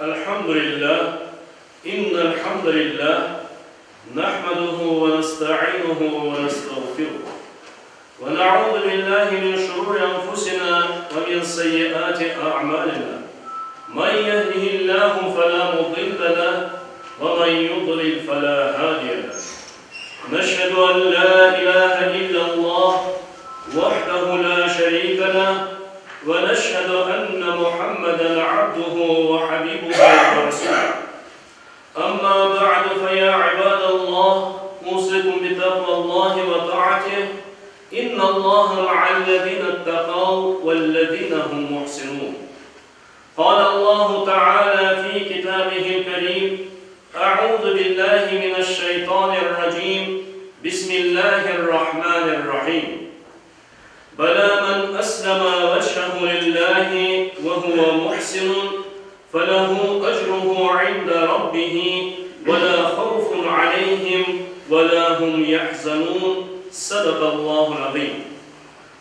الحمد لله إن الحمد لله نحمده ونستعينه ونستغفره ونعوذ بالله من شرور أنفسنا ومن سيئات أعمالنا من يهده الله فلا مضل له ومن يضلل فلا هادي له نشهد أن لا إله إلا الله وحده لا شريك له ونشهد أن محمدا عبده وحبيبه ورسوله أما بعد فيا عباد الله أوصيكم بتقوى الله وطاعته إن الله مع الذين اتقوا والذين هم محسنون قال الله تعالى في كتابه الكريم أعوذ بالله من الشيطان الرجيم بسم الله الرحمن الرحيم بلى من أسلم وجهه لله وهو محسن فله أجره عند ربه ولا خوف عليهم ولا هم يحزنون صدق الله العظيم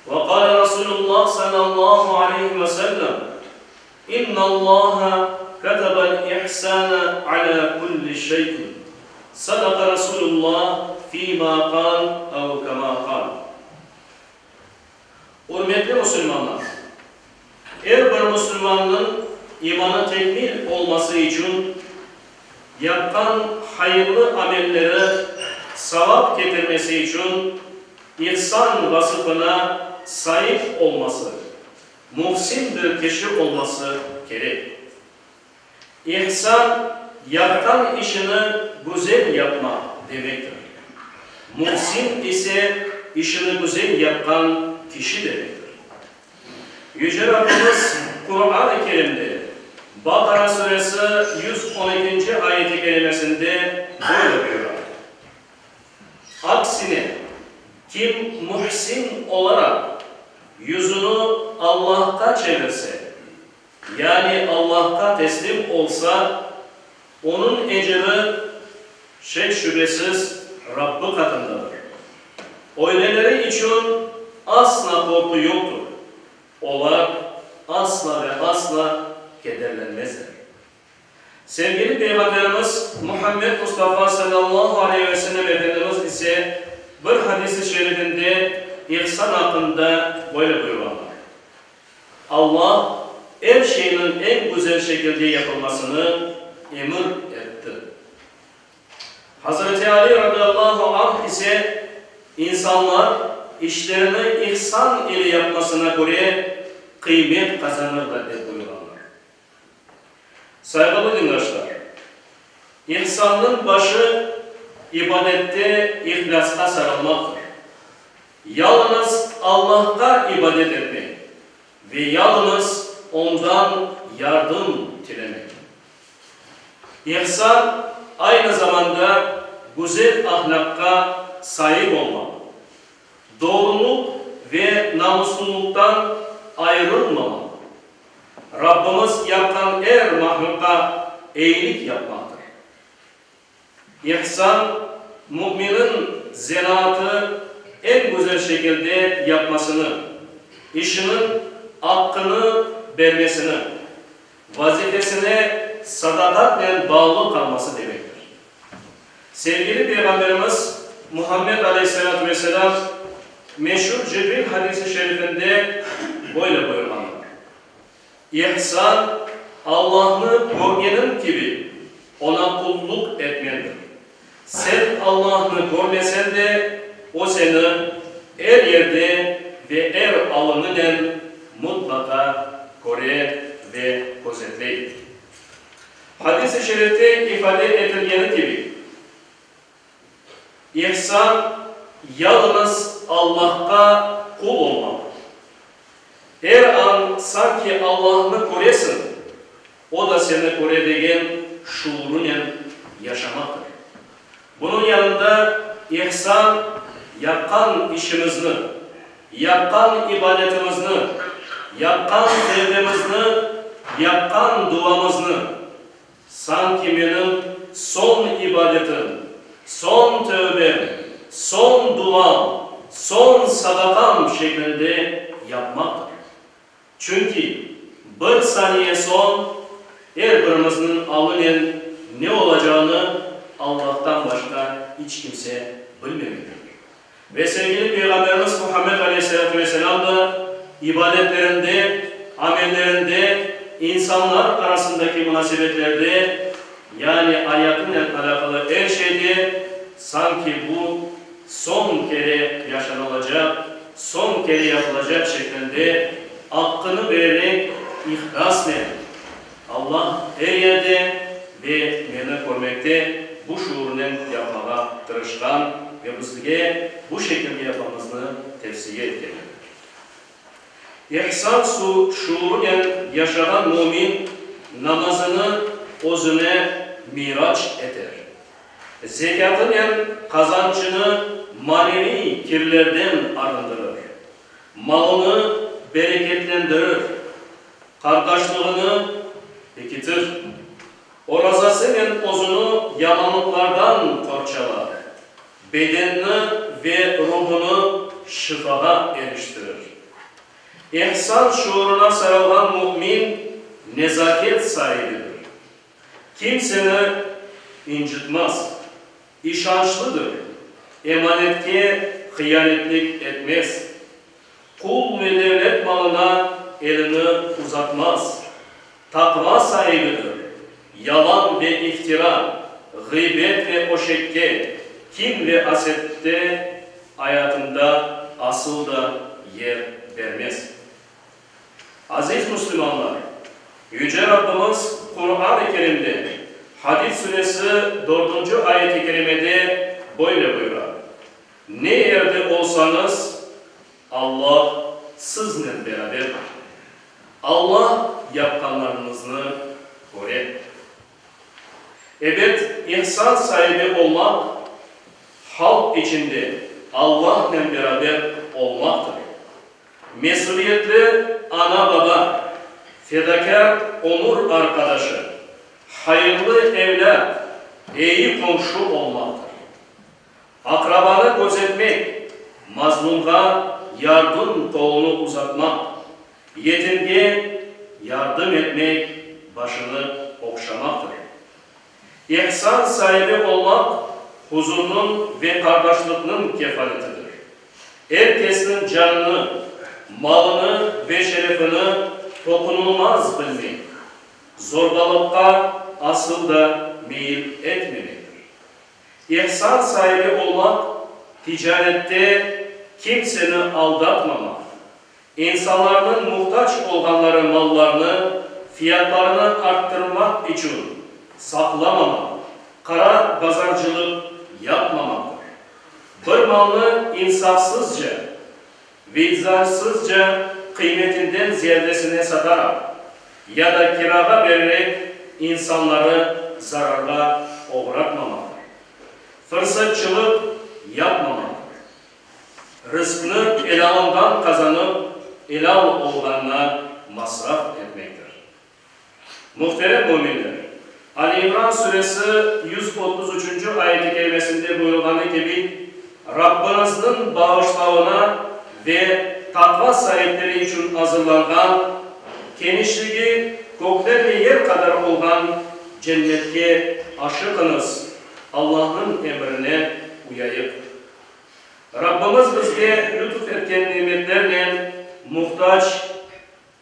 وقال رسول الله صلى الله عليه وسلم إن الله كتب الإحسان على كل شيء صدق رسول الله فيما قال أو كما قال Ürmetli musulmanlar! Er bir musulmannıñ imanı tekmil olması içün yapqan hayırlı amelleri savap ketirmesi içün ihsan vasıfına saip olması, muhsin bir kişi olması kerek. İhsan, yapqan işini güzel yapmaq demektir. Muhsin ise işini güzel yapqan kişi demektir. Yüce Rabbimiz Quran-ı Kerimde, Baqara suresi 112-nci ayeti kerimesinde böyle buyura, Aksine, kim muhsin olaraq yüzüni Allahqa çevirse, yani Allahqa teslim olsa, onıñ eciri, şek-şübesiz, Rabbı qatındadır. Öyleleri içün asla qorqu yoqtur, olar asla ve asla kederlenmezler. Sevgili Peyğamberimiz Muhammed Mustafa salâllahu aleyhi ve sellem Efendimiz ise bir hadis-i şerifinde ihsan aqqında böyle buyurğanlar, Allah er şeyniñ eñ güzel şekilde yapılmasını emir etti. Hazreti Ali radıyallahu anh ise insanlar işlerini ihsan ile yapmasına köre qıymet qazanırlar dep buyurğanlar. Sayğılı dindaşlar! İhsannıñ başı ibadette ihlâsqa sarılmaqtır. Yalıñız Allahqa ibadet etmek ve yalıñız Ondan yardım tilemek. İhsan aynı zamanda güzel ahlâqqa saip olmaq, doğruluq ve namuslılıqtan ayırılmamaq, Rabbimiz yapqan er mahlüqqa eyilik yapmaqtır. İhsan, mü'miniñ zenaatı eñ güzel şekilde yapmasını, işiniñ aqqını bermesini, vazifesine sadaqatnen bağlı qalması demektir. Sevgili Peyğamberimiz Muhammed aleyhisselâtu vesselâm meşur Cibril hadisi şerifinde böyle buyurğanlar, İhsan, Allahnı körgeniñ kibi, Oña qullıq etmendir. Sen Allahnı körmesen de, O seni er yerde ve er alınınen mutlaqa köre ve közetley. Hadis-i şerifte ifade etilgeni kibi, İhsan, yalıñız Allahqa qul olmaq. Er an sanki Allahnı köresiñ, O da seni köre degen şuurunen yaşamaqtır. Bunıñ yanında ihsan, yapqan işimizni, yapqan ibadetimizni, yapqan tevbemizni, yapqan duamıznı, Sanki menim soñ ibadetim, soñ tövbem, soñ duam, soñ sadaqam şeklinde yapmaqtır. Çünki bir saniye soñ. Er birimizniñ alınen ne olacağını Allahtan başqa iç kimse bilmemektedir. Ve sevgili Peyğamberimiz Muhammed aleyhisselâtu vesselâm da ibadetlerinde, amellerinde, insanlar arasındaki munasebetlerde, yani ayatınen alâqalı er şeyde sanki bu soñ kere yaşanılacaq, soñ kere yapılacaq şeklinde aqqını bererek ihlâsnen, Allah er yerde ve meni körmekte bu şuurnen yapmağa tırışqan ve bizge bu şekilde yapmamıznı tevsiye etken edi. İhsan şuurunen yaşağan mümin namazını özüne mirac eter. Zekâtınen qazançını maneviy kirlerden arındırır, malını bereketlendirir, qardaşlığını pekitir, orazasınen özüni yamanlıqlardan qorçalar, bedenini ve ruhunı şifağa eriştirir. İhsan şuurına sarılğan mümin nezaket saibidir. Kimseni incıtmaz, işançlıdır, emanetke hıyanetlik etmez, qul ve devlet malına elini uzatmaz, taqva saibidir, yalan ve iftira, ğıybet ve öşekke, kin ve asetke ayatında asıl da yer bermez. Aziz müslümanlar! Yüce Rabbimiz Quran-ı Kerimde, Hadid suresi dördünci ayet-i kerimede böyle buyura, Ne yerde olsañız, Allah siznen beraberdir. Allah yapqanlarıñıznı köre. Ebet, ihsan saibi olmaq, halq içinde Allahnen beraber olmaqtır. Mesüliyetli ana-baba, fedakâr ömür arqadaşı, hayırlı evlât, eyi qomşu olmaqtır. Aqrabanı közetmek, mazlumğa yardım qolunı uzatmaq, yetimge yardım etmek, başını ohşamaqtır. İhsan saibi olmaq, huzurnıñ ve qardaşlıqnıñ kefaletidir. Er kesniñ canını, malını ve şerefini toqunılmaz bilmek, zorbalıqqa asıl da meyil etmemektir. İhsan saibi olmaq, ticarette kimseni aldatmamaq, insanlarnıñ muhtac olğanları mallarnı fiyatlarını arttırmaq içün saqlamamaq, qara bazarcılıq yapmamaqtır. Bir malnı insafsızca, vicdansızca qıymetinden ziyadesine sataraq ya da kirağa bererek insanları zararğa oğratmamaqtır. Fırsatçılıq yapmamaqtır. Rızqnı elâlından qazanıp, elâl olğanına masraf etmektir. Muhterem müminler! Ali İmran suresi 133-nci ayet-i kerimesinde buyurılğanı kibi, Rabbıñıznıñ bağışlavına ve taqva saipleri içün azırlanğan, kenişligi kökler ve yer qadar olğan cennetke aşıqıñız, Allahnıñ emrine uyayıq. Rabbimiz bizge lütuf etken nimetlernen muhtac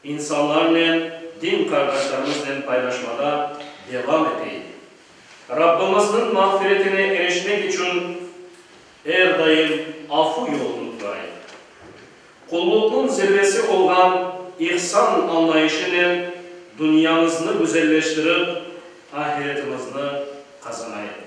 insanlarnen, din qardaşlarımıznen paylaşmağa devam eteyik. Rabbimizniñ mağfiretine erişmek içün er daim afu yolunı tutayıq. Qulluqnıñ zirvesi olğan ihsan añlayışınen dünyamıznı güzelleştirip, ahiretimizni qazanayıq.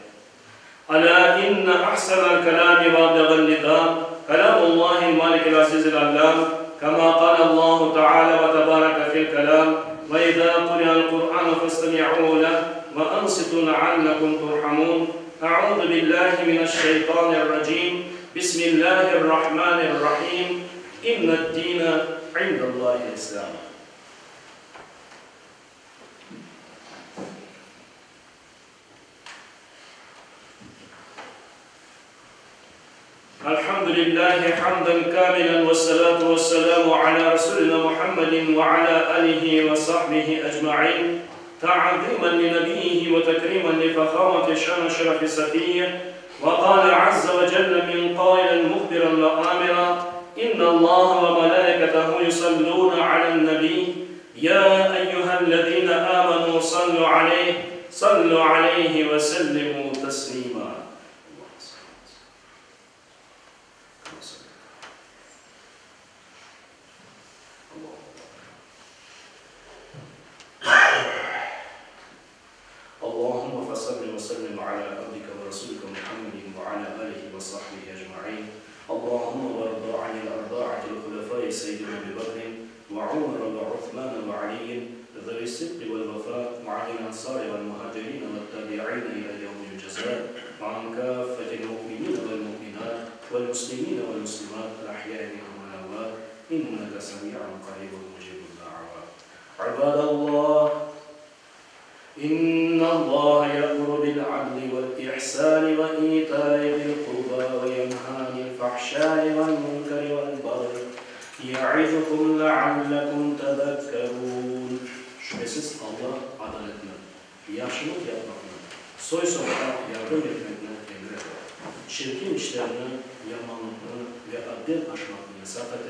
Alâ inne ahsenel kelâmi ve ableğen nizâm, kelâmullâhil malikil azizil allâm, kemâ kâlellâhu teâlâ ve tebâreke fil kelâm, ve izâ quri'al Qur'ânu festemi'û leh ve ansitû leallekum turhamûn, Eûzü billâhi mineşşeytânirracîm, Bismillâhirrahmânirrahîm, İnned-dîne indellâhil İslâm. الحمد لله حمدا كاملا والصلاة والسلام على رسولنا محمد وعلى آله وصحبه أجمعين. تعظيما لنبيه وتكريما لفخامة شان شرف سفيه وقال عز وجل من قائلا مخبرا وآمرا إن الله وملائكته يصلون على النبي يا أيها الذين آمنوا صلوا عليه صلوا عليه وسلموا تسليما اللهم فصل وسلم على عبدك ورسولك محمد وعلى آله وصحبه أجمعين اللهم وارض عن الأربعة الخلفاء سيدنا أبي بكر وعمر وعثمان وعلي ذوي الصدق والوفاء وعن الأنصار والمهاجرين والتابعين إلى يوم الجزاء وعن كافة المؤمنين والمؤمنات والمسلمين والمسلمات الأحياء منهم والأموات إنك سميع قريب مجيب الدعوات عباد الله إن الله يأمر بالعدل والإحسان وإيتاء ذي القربى وينهى عن الفحشاء والمنكر والبغي يعظكم لعلكم تذكرون Şübesiz Alla adaletni, yahşılıq yapmaqnı, soy-sopqa yardım etmekni emir ete. Çirkin işlerni, yamanlıqnı ve adden aşmaqnı yasaq ete.